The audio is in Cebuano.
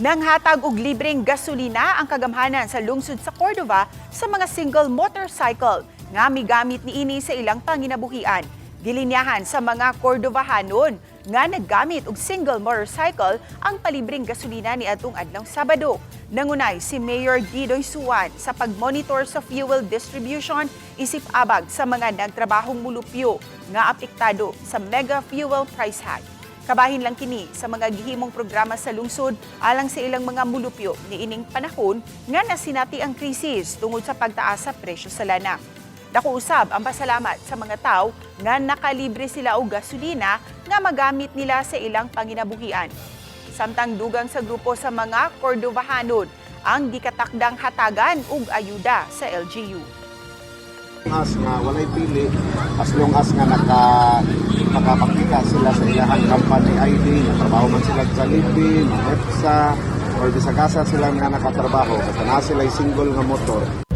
Nanghatag og libreng gasolina ang kagamhanan sa lungsod sa Cordova sa mga single motorcycle nga migamit niini sa ilang panginabuhian. Gilinyahan sa mga Cordovahanon nga naggamit og single motorcycle ang palibreng gasolina ni atong adlaw Sabado. Nangunay si Mayor Didoy Suan sa pagmonitor sa fuel distribution isip abag sa mga nagtrabahong mulupyo nga apektado sa mega fuel price hike. Kabahin lang kini sa mga gihimong programa sa lungsod alang sa ilang mga mulupyo niining panahon nga nasinati ang krisis tungod sa pagtaas sa presyo sa lana. Dako usab ang pasalamat sa mga tao nga nakalibre sila og gasolina nga magamit nila sa ilang panginabuhian. Samtang dugang sa grupo sa mga Cordovahanon ang gikatakdang hatagan og ayuda sa LGU. As nga walay pili, as long as nga nakapakita sila sa ilahang company ID, nga trabaho man sila sa Jollibee, mga EPSA, or bisag asa sila nga nakatrabaho, basta naa sila single nga motor.